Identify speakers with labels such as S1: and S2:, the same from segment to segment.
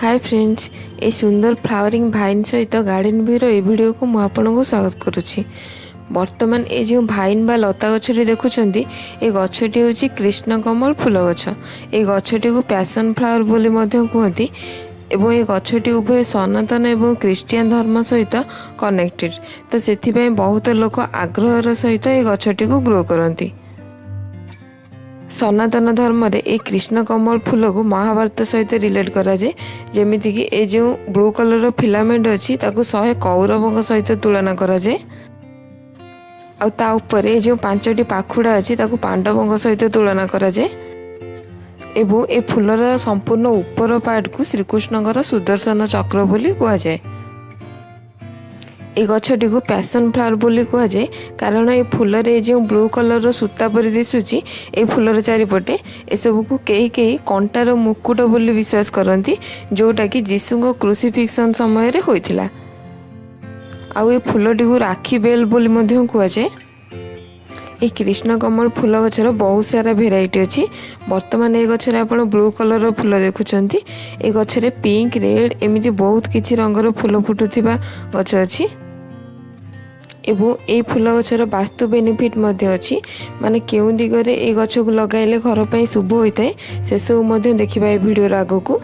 S1: ହାଏ friends, এই ସୁନ୍ଦର flowering ଭାଇନ୍ ସହିତ garden ଭ୍ୟୁର ଏହି ଭିଡ଼ିଓକୁ ମୁଁ ଆପଣଙ୍କୁ ସ୍ୱାଗତ କରୁଛି। ବର୍ତ୍ତମାନ ଏ ଯେଉଁ ଭାଇନ୍ ବା ଲତା ଗଛଟି ଦେଖୁଛନ୍ତି, ଏ ଗଛଟି ହେଉଛି କୃଷ୍ଣ କମଳ ଫୁଲ ଗଛ। এই ଗଛଟିକୁ ପ୍ୟାସନ୍ ଫ୍ଲାୱାର ବୋଲି ମଧ୍ୟ କୁହନ୍ତି ଏବଂ ଏ ଗଛଟି ଉଭୟ ସନାତନ ଏବଂ ଖ୍ରୀଷ୍ଟିଆନ ଧର୍ମ ସହିତ କନେକ୍ଟେଡ୍। ତ ସେଥିପାଇଁ ବହୁତ ଲୋକ ଆଗ୍ରହର ସହିତ ଏ ଗଛଟିକୁ ଗ୍ରୋ କରନ୍ତି। ସନାତନ ଧର୍ମରେ ଏଇ କୃଷ୍ଣ କମଳ ଫୁଲକୁ ମହାଭାରତ ସହିତ ରିଲେଟ୍ କରାଯାଏ। ଯେମିତିକି ଏ ଯେଉଁ ବ୍ଲୁ କଲର୍ର ଫିଲାମେଣ୍ଟ ଅଛି, ତାକୁ 100 କୌରବଙ୍କ ସହିତ ତୁଳନା କରାଯାଏ। ଆଉ ତା ଉପରେ ଏ ଯେଉଁ ପାଞ୍ଚଟି ପାଖୁଡ଼ା ଅଛି, ତାକୁ ପାଣ୍ଡବଙ୍କ ସହିତ ତୁଳନା କରାଯାଏ ଏବଂ ଏ ଫୁଲର ସମ୍ପୂର୍ଣ୍ଣ ଉପର ପାର୍ଟକୁ ଶ୍ରୀକୃଷ୍ଣଙ୍କର ସୁଦର୍ଶନ ଚକ୍ର ବୋଲି କୁହାଯାଏ। এই ଗଛଟିକୁ ପ୍ୟାସନ୍ ଫ୍ଲାୱାର ବୋଲି କୁହାଯାଏ, କାରଣ ଏ ଫୁଲରେ ଏ ଯେଉଁ ବ୍ଲୁ କଲର୍ର ସୂତା ପରି ଦିଶୁଛି ଏଇ ଫୁଲର ଚାରିପଟେ, ଏସବୁକୁ କେହି କେହି କଣ୍ଟାର ମୁକୁଟ ବୋଲି ବିଶ୍ୱାସ କରନ୍ତି, ଯେଉଁଟାକି ଯୀଶୁଙ୍କ କ୍ରୁସିଫିକ୍ସନ୍ ସମୟରେ ହୋଇଥିଲା। ଆଉ ଏ ଫୁଲଟିକୁ ରାକ୍ଷୀ ବେଲ୍ ବୋଲି ମଧ୍ୟ କୁହାଯାଏ। এই କୃଷ୍ଣ କମଳ ଫୁଲ ଗଛର ବହୁତ ସାରା ଭେରାଇଟି ଅଛି। ବର୍ତ୍ତମାନ ଏ ଗଛରେ ଆପଣ ବ୍ଲୁ କଲର୍ର ଫୁଲ ଦେଖୁଛନ୍ତି। ଏ ଗଛରେ ପିଙ୍କ, ରେଡ୍, ଏମିତି ବହୁତ କିଛି ରଙ୍ଗର ଫୁଲ ଫୁଟୁଥିବା ଗଛ ଅଛି ଏବଂ ଏଇ ଫୁଲ ଗଛର ବାସ୍ତୁ ବେନିଫିଟ୍ ମଧ୍ୟ ଅଛି। ମାନେ କେଉଁ ଦିଗରେ ଏଇ ଗଛକୁ ଲଗାଇଲେ ଘର ପାଇଁ ଶୁଭ ହୋଇଥାଏ, ସେସବୁ ମଧ୍ୟ ଦେଖିବା ଏ ଭିଡ଼ିଓର ଆଗକୁ।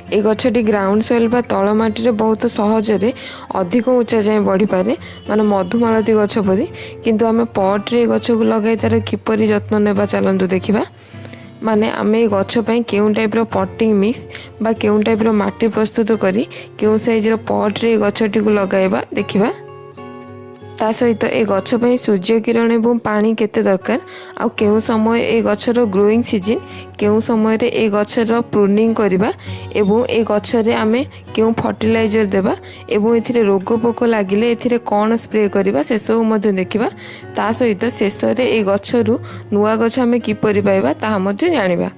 S1: ଏ ଗଛଟି ଗ୍ରାଉଣ୍ଡ ସଏଲ୍ ବା ତଳ ମାଟିରେ ବହୁତ ସହଜରେ ଅଧିକ ଉଞ୍ଚା ଯାଏଁ ବଢ଼ିପାରେ, ମାନେ ମଧୁମାଳତୀ ଗଛ ପରି। କିନ୍ତୁ ଆମେ ପଟ୍ରେ ଏ ଗଛକୁ ଲଗାଇ ତା'ର କିପରି ଯତ୍ନ ନେବା, ଚାଲନ୍ତୁ ଦେଖିବା। ମାନେ ଆମେ ଏ ଗଛ ପାଇଁ କେଉଁ ଟାଇପ୍ର ପଟିଂ ମିକ୍ସ ବା କେଉଁ ଟାଇପ୍ର ମାଟି ପ୍ରସ୍ତୁତ କରି କେଉଁ ସାଇଜ୍ର ପଟ୍ରେ ଏ ଗଛଟିକୁ ଲଗାଇବା ଦେଖିବା। ତା ସହିତ ଏ ଗଛ ପାଇଁ ସୂର୍ଯ୍ୟ କିରଣ ଏବଂ ପାଣି କେତେ ଦରକାର, ଆଉ କେଉଁ ସମୟ ଏ ଗଛର ଗ୍ରୋଇଂ ସିଜିନ୍, କେଉଁ ସମୟରେ ଏ ଗଛର ପ୍ରୁନିଂ କରିବା ଏବଂ ଏ ଗଛରେ ଆମେ କେଉଁ ଫର୍ଟିଲାଇଜର ଦେବା ଏବଂ ଏଥିରେ ରୋଗ ପୋକ ଲାଗିଲେ ଏଥିରେ କ'ଣ ସ୍ପ୍ରେ କରିବା, ସେସବୁ ମଧ୍ୟ ଦେଖିବା। ତା ସହିତ ଶେଷରେ ଏ ଗଛରୁ ନୂଆ ଗଛ ଆମେ କିପରି ପାଇବା, ତାହା ମଧ୍ୟ ଜାଣିବା।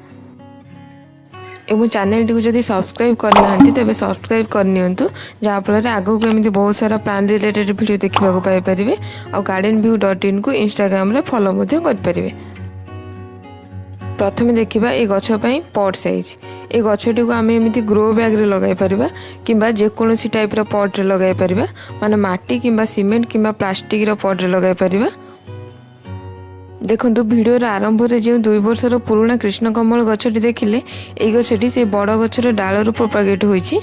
S1: ଏବଂ ଚ୍ୟାନେଲଟିକୁ ଯଦି ସବସ୍କ୍ରାଇବ୍ କରିନାହାନ୍ତି, ତେବେ ସବସ୍କ୍ରାଇବ୍ କରିନିଅନ୍ତୁ, ଯାହାଫଳରେ ଆଗକୁ ଏମିତି ବହୁତ ସାରା ପ୍ଲାଣ୍ଟ ରିଲେଟେଡ୍ ଭିଡ଼ିଓ ଦେଖିବାକୁ ପାଇପାରିବେ। ଆଉ ଗାର୍ଡେନ୍ ଭ୍ୟୁ.ଇନ୍କୁ ଇନଷ୍ଟାଗ୍ରାମରେ ଫଲୋ ମଧ୍ୟ କରିପାରିବେ। ପ୍ରଥମେ ଦେଖିବା ଏ ଗଛ ପାଇଁ ପଟ୍ ସାଇଜ୍। ଏ ଗଛଟିକୁ ଆମେ ଏମିତି ଗ୍ରୋ ବ୍ୟାଗ୍ରେ ଲଗାଇ ପାରିବା କିମ୍ବା ଯେକୌଣସି ଟାଇପ୍ର ପଟ୍ରେ ଲଗାଇ ପାରିବା, ମାନେ ମାଟି କିମ୍ବା ସିମେଣ୍ଟ କିମ୍ବା ପ୍ଲାଷ୍ଟିକ୍ର ପଟ୍ରେ ଲଗାଇ ପାରିବା। ଦେଖନ୍ତୁ, ଭିଡ଼ିଓର ଆରମ୍ଭରେ ଯେଉଁ 2 ବର୍ଷର ପୁରୁଣା କୃଷ୍ଣକମଳ ଗଛଟି ଦେଖିଲେ, ଏଇ ଗଛଟି ସେଇ ବଡ଼ ଗଛର ଡାଳରୁ ପ୍ରୋପାଗେଟ୍ ହୋଇଛି।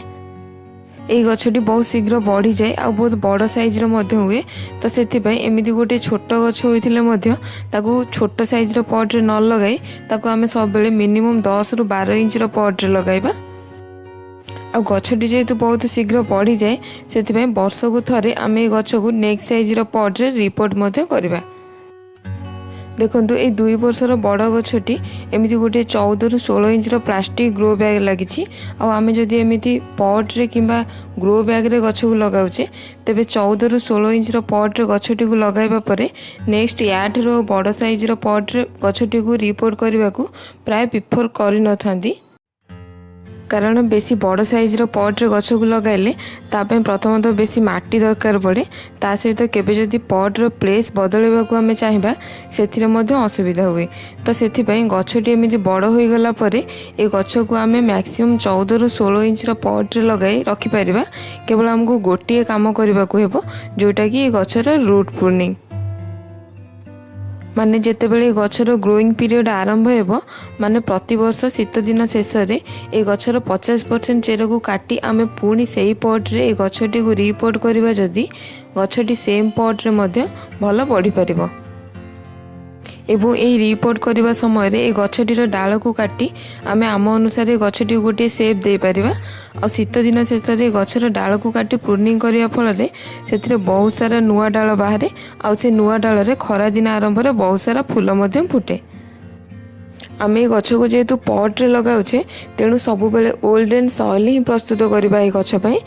S1: ଏଇ ଗଛଟି ବହୁତ ଶୀଘ୍ର ବଢ଼ିଯାଏ ଆଉ ବହୁତ ବଡ଼ ସାଇଜ୍ର ମଧ୍ୟ ହୁଏ। ତ ସେଥିପାଇଁ ଏମିତି ଗୋଟିଏ ଛୋଟ ଗଛ ହୋଇଥିଲେ ମଧ୍ୟ ତାକୁ ଛୋଟ ସାଇଜ୍ର ପଟ୍ରେ ନ ଲଗାଇ ତାକୁ ଆମେ ସବୁବେଳେ ମିନିମମ୍ 10ରୁ 12 ଇଞ୍ଚର ପଟ୍ରେ ଲଗାଇବା। ଆଉ ଗଛଟି ଯେହେତୁ ବହୁତ ଶୀଘ୍ର ବଢ଼ିଯାଏ, ସେଥିପାଇଁ ବର୍ଷକୁ ଥରେ ଆମେ ଏଇ ଗଛକୁ ନେକ୍ସଟ ସାଇଜ୍ର ପଟ୍ରେ ରିପୋର୍ଟ ମଧ୍ୟ କରିବା। ଦେଖନ୍ତୁ, ଏଇ 2 ବର୍ଷର ବଡ଼ ଗଛଟି ଏମିତି ଗୋଟିଏ 14ରୁ 16 ଇଞ୍ଚର ପ୍ଲାଷ୍ଟିକ୍ ଗ୍ରୋ ବ୍ୟାଗ୍ ଲାଗିଛି। ଆଉ ଆମେ ଯଦି ଏମିତି ପଟ୍ରେ କିମ୍ବା ଗ୍ରୋ ବ୍ୟାଗ୍ରେ ଗଛକୁ ଲଗାଉଛେ, ତେବେ 14ରୁ 16 ଇଞ୍ଚର ପଟ୍ରେ ଗଛଟିକୁ ଲଗାଇବା ପରେ ନେକ୍ସଟ ୟାଠାରୁ ବଡ଼ ସାଇଜ୍ର ପଟ୍ରେ ଗଛଟିକୁ ରିପୋର୍ଟ କରିବାକୁ ପ୍ରାୟ ପ୍ରିଫର୍ କରିନଥାନ୍ତି। କାରଣ ବେଶୀ ବଡ଼ ସାଇଜ୍ର ପଟ୍ରେ ଗଛକୁ ଲଗାଇଲେ ତା ପାଇଁ ପ୍ରଥମତଃ ବେଶୀ ମାଟି ଦରକାର ପଡ଼େ। ତା ସହିତ କେବେ ଯଦି ପଟ୍ର ପ୍ଲେସ୍ ବଦଳାଇବାକୁ ଆମେ ଚାହିଁବା, ସେଥିରେ ମଧ୍ୟ ଅସୁବିଧା ହୁଏ। ତ ସେଥିପାଇଁ ଗଛଟି ଏମିତି ବଡ଼ ହୋଇଗଲା ପରେ ଏ ଗଛକୁ ଆମେ ମ୍ୟାକ୍ସିମମ୍ 14ରୁ 16 ଇଞ୍ଚର ପଟ୍ରେ ଲଗାଇ ରଖିପାରିବା। କେବଳ ଆମକୁ ଗୋଟିଏ କାମ କରିବାକୁ ହେବ, ଯେଉଁଟାକି ଏ ଗଛର ରୁଟ୍ ପ୍ରୁନିଂ। ମାନେ ଯେତେବେଳେ ଏ ଗଛର ଗ୍ରୋଇଂ ପିରିୟଡ଼ ଆରମ୍ଭ ହେବ, ମାନେ ପ୍ରତିବର୍ଷ ଶୀତ ଦିନ ଶେଷରେ ଏ ଗଛର 50% ଚେରକୁ କାଟି ଆମେ ପୁଣି ସେଇ ପଟ୍ରେ ଏ ଗଛଟିକୁ ରିପୋର୍ଟ କରିବା ଯଦି, ଗଛଟି ସେମ୍ ପଟ୍ରେ ମଧ୍ୟ ଭଲ ବଢ଼ିପାରିବ। ଏବଂ ଏହି ରିପୋର୍ଟ କରିବା ସମୟରେ ଏ ଗଛଟିର ଡାଳକୁ କାଟି ଆମେ ଆମ ଅନୁସାରେ ଗଛଟିକୁ ଗୋଟିଏ ସେପ୍ ଦେଇପାରିବା। ଆଉ ଶୀତ ଦିନ ଶେଷରେ ଗଛର ଡାଳକୁ କାଟି ପ୍ରୁନିଂ କରିବା ଫଳରେ ସେଥିରେ ବହୁତ ସାରା ନୂଆ ଡାଳ ବାହାରେ, ଆଉ ସେ ନୂଆ ଡାଳରେ ଖରାଦିନ ଆରମ୍ଭରେ ବହୁତ ସାରା ଫୁଲ ମଧ୍ୟ ଫୁଟେ। ଆମେ ଏ ଗଛକୁ ଯେହେତୁ ପଟ୍ରେ ଲଗାଉଛେ, ତେଣୁ ସବୁବେଳେ ୱେଲ୍ ଡ୍ରେନ୍ ସଏଲ୍ ହିଁ ପ୍ରସ୍ତୁତ କରିବା ଏ ଗଛ ପାଇଁ।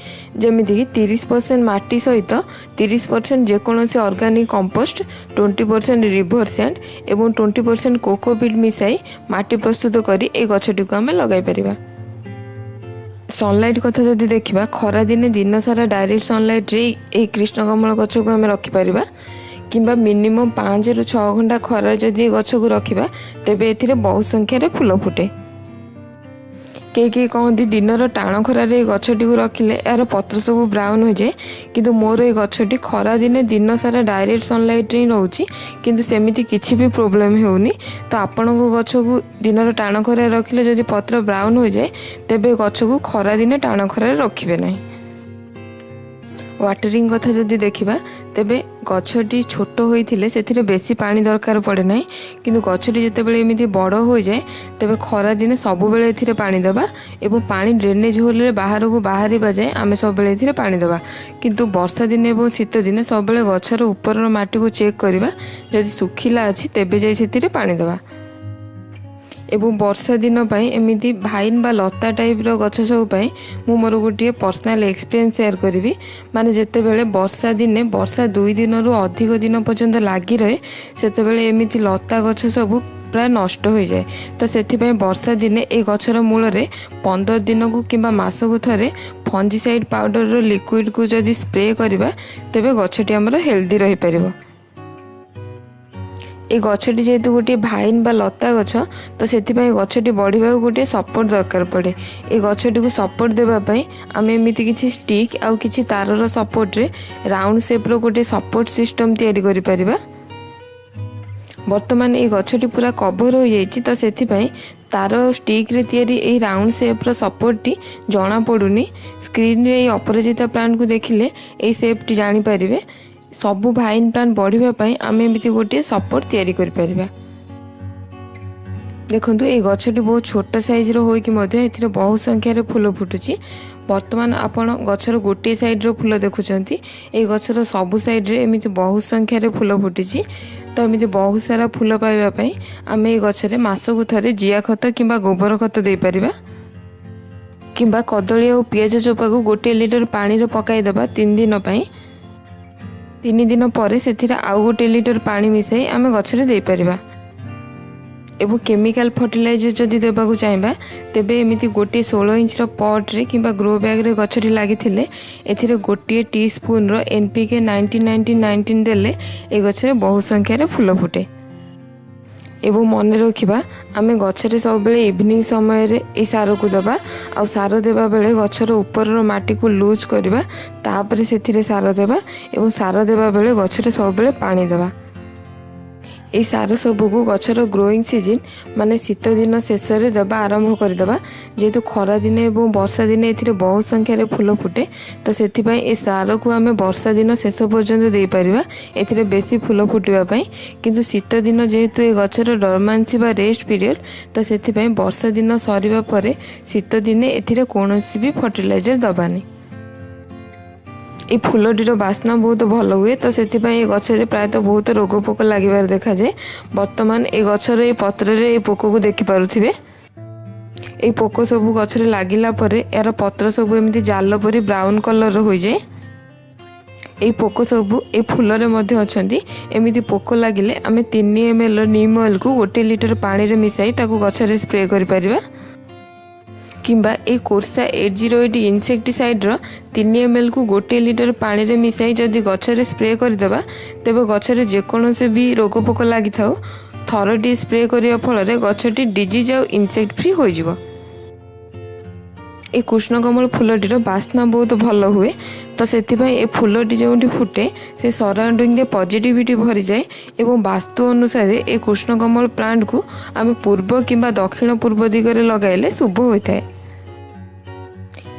S1: ଯେମିତିକି 30% ମାଟି ସହିତ 30% ଯେକୌଣସି ଅର୍ଗାନିକ୍ କମ୍ପୋଷ୍ଟ, 20% ରିଭର ସ୍ୟାଣ୍ଡ ଏବଂ 20% କୋକୋପିଟ୍ ମିଶାଇ ମାଟି ପ୍ରସ୍ତୁତ କରି ଏ ଗଛଟିକୁ ଆମେ ଲଗାଇ ପାରିବା। ସନଲାଇଟ୍ କଥା ଯଦି ଦେଖିବା, ଖରାଦିନେ ଦିନସାରା ଡାଇରେକ୍ଟ ସନଲାଇଟ୍ରେ ଏହି କୃଷ୍ଣକମଳ ଗଛକୁ ଆମେ ରଖିପାରିବା କିମ୍ବା ମିନିମମ୍ 5ରୁ 6 ଘଣ୍ଟା ଖରାରେ ଯଦି ଏ ଗଛକୁ ରଖିବା, ତେବେ ଏଥିରେ ବହୁତ ସଂଖ୍ୟାରେ ଫୁଲ ଫୁଟେ। କେହି କେହି କହନ୍ତି ଦିନର ଟାଣ ଖରାରେ ଏ ଗଛଟିକୁ ରଖିଲେ ଏହାର ପତ୍ର ସବୁ ବ୍ରାଉନ୍ ହୋଇଯାଏ। କିନ୍ତୁ ମୋର ଏ ଗଛଟି ଖରାଦିନେ ଦିନ ସାରା ଡାଇରେକ୍ଟ ସନଲାଇଟ୍ରେ ହିଁ ରହୁଛି, କିନ୍ତୁ ସେମିତି କିଛି ବି ପ୍ରୋବ୍ଲେମ୍ ହେଉନି। ତ ଆପଣଙ୍କ ଗଛକୁ ଦିନର ଟାଣ ଖରାରେ ରଖିଲେ ଯଦି ପତ୍ର ବ୍ରାଉନ୍ ହୋଇଯାଏ, ତେବେ ଗଛକୁ ଖରାଦିନେ ଟାଣ ଖରାରେ ରଖିବେ ନାହିଁ। ୱାଟରିଂ କଥା ଯଦି ଦେଖିବା, ତେବେ ଗଛଟି ଛୋଟ ହୋଇଥିଲେ ସେଥିରେ ବେଶୀ ପାଣି ଦରକାର ପଡ଼େ ନାହିଁ। କିନ୍ତୁ ଗଛଟି ଯେତେବେଳେ ଏମିତି ବଡ଼ ହୋଇଯାଏ, ତେବେ ଖରାଦିନେ ସବୁବେଳେ ଏଥିରେ ପାଣି ଦେବା ଏବଂ ପାଣି ଡ୍ରେନେଜ୍ ହୋଲ୍ରେ ବାହାରକୁ ବାହାରିବା ଯାଏ ଆମେ ସବୁବେଳେ ଏଥିରେ ପାଣି ଦେବା। କିନ୍ତୁ ବର୍ଷା ଦିନେ ଏବଂ ଶୀତ ଦିନେ ସବୁବେଳେ ଗଛର ଉପରର ମାଟିକୁ ଚେକ୍ କରିବା। ଯଦି ଶୁଖିଲା ଅଛି, ତେବେ ଯାଇ ସେଥିରେ ପାଣି ଦେବା। ଏବଂ ବର୍ଷା ଦିନ ପାଇଁ ଏମିତି ଭାଇନ୍ ବା ଲତା ଟାଇପ୍ର ଗଛ ସବୁ ପାଇଁ ମୁଁ ମୋର ଗୋଟିଏ ପର୍ସନାଲ୍ ଏକ୍ସପିରିଏନ୍ସ ସେୟାର କରିବି। ମାନେ ଯେତେବେଳେ ବର୍ଷା ଦିନେ ବର୍ଷା 2 ଦିନରୁ ଅଧିକ ଦିନ ପର୍ଯ୍ୟନ୍ତ ଲାଗି ରହେ, ସେତେବେଳେ ଏମିତି ଲତା ଗଛ ସବୁ ପ୍ରାୟ ନଷ୍ଟ ହୋଇଯାଏ। ତ ସେଥିପାଇଁ ବର୍ଷା ଦିନେ ଏଇ ଗଛର ମୂଳରେ 15 ଦିନକୁ କିମ୍ବା ମାସକୁ ଥରେ ଫଞ୍ଜିସାଇଡ଼୍ ପାଉଡ଼ରର ଲିକ୍ୱିଡ଼କୁ ଯଦି ସ୍ପ୍ରେ କରିବା, ତେବେ ଗଛଟି ଆମର ହେଲ୍ଦି ରହିପାରିବ। ଏଇ ଗଛଟି ଯେହେତୁ ଗୋଟିଏ ଭାଇନ୍ ବା ଲତା ଗଛ, ତ ସେଥିପାଇଁ ଗଛଟି ବଢ଼ିବାକୁ ଗୋଟିଏ ସପୋର୍ଟ ଦରକାର ପଡ଼େ। ଏ ଗଛଟିକୁ ସପୋର୍ଟ ଦେବା ପାଇଁ ଆମେ ଏମିତି କିଛି ଷ୍ଟିକ୍ ଆଉ କିଛି ତାରର ସପୋର୍ଟରେ ରାଉଣ୍ଡ ସେପ୍ର ଗୋଟିଏ ସପୋର୍ଟ ସିଷ୍ଟମ୍ ତିଆରି କରିପାରିବା। ବର୍ତ୍ତମାନ ଏଇ ଗଛଟି ପୁରା କଭର ହୋଇଯାଇଛି, ତ ସେଥିପାଇଁ ତାର ଷ୍ଟିକ୍ରେ ତିଆରି ଏଇ ରାଉଣ୍ଡ ସେପ୍ର ସପୋର୍ଟଟି ଜଣାପଡ଼ୁନି। ସ୍କ୍ରିନ୍ରେ ଏଇ ଅପରାଜିତା ପ୍ଲାଣ୍ଟକୁ ଦେଖିଲେ ଏଇ ସେପ୍ଟି ଜାଣିପାରିବେ। ସବୁ ଭାଇନ୍ ପ୍ଲାଣ୍ଟ ବଢ଼ିବା ପାଇଁ ଆମେ ଏମିତି ଗୋଟିଏ ସପୋର୍ଟ ତିଆରି କରିପାରିବା। ଦେଖନ୍ତୁ, ଏଇ ଗଛଟି ବହୁତ ଛୋଟ ସାଇଜ୍ର ହୋଇକି ମଧ୍ୟ ଏଥିରେ ବହୁତ ସଂଖ୍ୟାରେ ଫୁଲ ଫୁଟୁଛି। ବର୍ତ୍ତମାନ ଆପଣ ଗଛର ଗୋଟିଏ ସାଇଡ଼୍ର ଫୁଲ ଦେଖୁଛନ୍ତି। ଏଇ ଗଛର ସବୁ ସାଇଡ଼୍ରେ ଏମିତି ବହୁତ ସଂଖ୍ୟାରେ ଫୁଲ ଫୁଟିଛି। ତ ଏମିତି ବହୁତ ସାରା ଫୁଲ ପାଇବା ପାଇଁ ଆମେ ଏଇ ଗଛରେ ମାସକୁ ଥରେ ଜିଆ ଖତ କିମ୍ବା ଗୋବର ଖତ ଦେଇପାରିବା, କିମ୍ବା କଦଳୀ ଆଉ ପିଆଜ ଚୋପାକୁ 1 ଲିଟର ପାଣିରେ ପକାଇଦେବା 3 ଦିନ ପାଇଁ। 3 ଦିନ ପରେ ସେଥିରେ ଆଉ 1 ଲିଟର ପାଣି ମିଶାଇ ଆମେ ଗଛରେ ଦେଇପାରିବା। ଏବଂ କେମିକାଲ ଫର୍ଟିଲାଇଜର ଯଦି ଦେବାକୁ ଚାହିଁବା, ତେବେ ଏମିତି ଗୋଟିଏ 16 ଇଞ୍ଚର ପଟ୍ରେ କିମ୍ବା ଗ୍ରୋ ବ୍ୟାଗ୍ରେ ଗଛଟି ଲାଗିଥିଲେ ଏଥିରେ ଗୋଟିଏ ଟି ସ୍ପୁନ୍ର ଏନ୍ ପି କେ 19 19 19 ଦେଲେ ଏ ଗଛରେ ବହୁ ସଂଖ୍ୟାରେ ଫୁଲ ଫୁଟେ। ଏବଂ ମନେ ରଖିବା, ଆମେ ଗଛରେ ସବୁବେଳେ ଇଭିନିଂ ସମୟରେ ଏଇ ସାରକୁ ଦେବା ଆଉ ସାର ଦେବା ବେଳେ ଗଛର ଉପରର ମାଟିକୁ ଲୁଜ୍ କରିବା, ତାପରେ ସେଥିରେ ସାର ଦେବା ଏବଂ ସାର ଦେବା ବେଳେ ଗଛରେ ସବୁବେଳେ ପାଣି ଦେବା। ଏଇ ସାର ସବୁକୁ ଗଛର ଗ୍ରୋଇଂ ସିଜିନ୍ ମାନେ ଶୀତ ଦିନ ଶେଷରେ ଦେବା ଆରମ୍ଭ କରିଦେବା। ଯେହେତୁ ଖରାଦିନେ ଏବଂ ବର୍ଷା ଦିନେ ଏଥିରେ ବହୁତ ସଂଖ୍ୟାରେ ଫୁଲ ଫୁଟେ, ତ ସେଥିପାଇଁ ଏ ସାରକୁ ଆମେ ବର୍ଷା ଦିନ ଶେଷ ପର୍ଯ୍ୟନ୍ତ ଦେଇପାରିବା ଏଥିରେ ବେଶୀ ଫୁଲ ଫୁଟିବା ପାଇଁ। କିନ୍ତୁ ଶୀତ ଦିନ ଯେହେତୁ ଏ ଗଛର ଡରମାନ୍ସି ବା ରେଷ୍ଟ ପିରିୟଡ଼, ତ ସେଥିପାଇଁ ବର୍ଷା ଦିନ ସରିବା ପରେ ଶୀତ ଦିନେ ଏଥିରେ କୌଣସି ବି ଫର୍ଟିଲାଇଜର ଦେବାନି। ଏଇ ଫୁଲଟିର ବାସ୍ନା ବହୁତ ଭଲ ହୁଏ, ତ ସେଥିପାଇଁ ଏ ଗଛରେ ପ୍ରାୟତଃ ବହୁତ ରୋଗ ପୋକ ଲାଗିବାର ଦେଖାଯାଏ। ବର୍ତ୍ତମାନ ଏ ଗଛର ଏଇ ପତ୍ରରେ ଏଇ ପୋକକୁ ଦେଖିପାରୁଥିବେ। ଏଇ ପୋକ ସବୁ ଗଛରେ ଲାଗିଲା ପରେ ଏହାର ପତ୍ର ସବୁ ଏମିତି ଜାଲ ପରି ବ୍ରାଉନ୍ କଲର୍ର ହୋଇଯାଏ। ଏଇ ପୋକ ସବୁ ଏଇ ଫୁଲରେ ମଧ୍ୟ ଅଛନ୍ତି। ଏମିତି ପୋକ ଲାଗିଲେ ଆମେ 3 ଏମ୍ ଏଲ୍ର ନିମ୍ ଅଏଲ୍କୁ 1 ଲିଟର ପାଣିରେ ମିଶାଇ ତାକୁ ଗଛରେ ସ୍ପ୍ରେ କରିପାରିବା, କିମ୍ବା ଏଇ କୋର୍ସା 808 ଇନସେକ୍ଟିସାଇଡ଼୍ର 3 ଏମ୍ ଏଲ୍କୁ 1 ଲିଟର ପାଣିରେ ମିଶାଇ ଯଦି ଗଛରେ ସ୍ପ୍ରେ କରିଦେବା, ତେବେ ଗଛରେ ଯେକୌଣସି ବି ରୋଗ ପୋକ ଲାଗିଥାଉ, ଥରଟିଏ ସ୍ପ୍ରେ କରିବା ଫଳରେ ଗଛଟି ଡିଜିଜ୍ ଆଉ ଇନସେକ୍ଟ ଫ୍ରି ହୋଇଯିବ। ଏ କୃଷ୍ଣକମଳ ଫୁଲଟିର ବାସ୍ନା ବହୁତ ଭଲ ହୁଏ, ତ ସେଥିପାଇଁ ଏ ଫୁଲଟି ଯେଉଁଠି ଫୁଟେ ସେ ସରାଉଣ୍ଡିଂରେ ପଜିଟିଭିଟି ଭରିଯାଏ। ଏବଂ ବାସ୍ତୁ ଅନୁସାରେ ଏ କୃଷ୍ଣକମଳ ପ୍ଲାଣ୍ଟକୁ ଆମେ ପୂର୍ବ କିମ୍ବା ଦକ୍ଷିଣ ପୂର୍ବ ଦିଗରେ ଲଗାଇଲେ ଶୁଭ ହୋଇଥାଏ।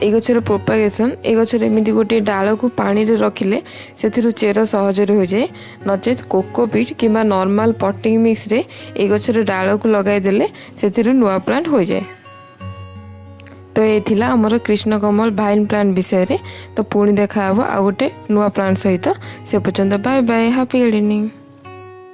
S1: ଏଇ ଗଛର ପ୍ରୋପାଗେସନ୍: ଏ ଗଛର ଏମିତି ଗୋଟିଏ ଡାଳକୁ ପାଣିରେ ରଖିଲେ ସେଥିରୁ ଚେର ସହଜରେ ହୋଇଯାଏ। ନଚେତ୍ କୋକୋପିଟ୍ କିମ୍ବା ନର୍ମାଲ ପଟିଂ ମିକ୍ସରେ ଏଇ ଗଛର ଡାଳକୁ ଲଗାଇଦେଲେ ସେଥିରୁ ନୂଆ ପ୍ଲାଣ୍ଟ ହୋଇଯାଏ। ତ ଏ ଥିଲା ଆମର କୃଷ୍ଣକମଳ ଭାଇନ୍ ପ୍ଲାଣ୍ଟ ବିଷୟରେ। ତ ପୁଣି ଦେଖାହେବ ଆଉ ଗୋଟେ ନୂଆ ପ୍ଲାଣ୍ଟ ସହିତ। ସେ ପର୍ଯ୍ୟନ୍ତ ବାଏ ବାଏ, ହାପି ଗାର୍ଡେନିଂ।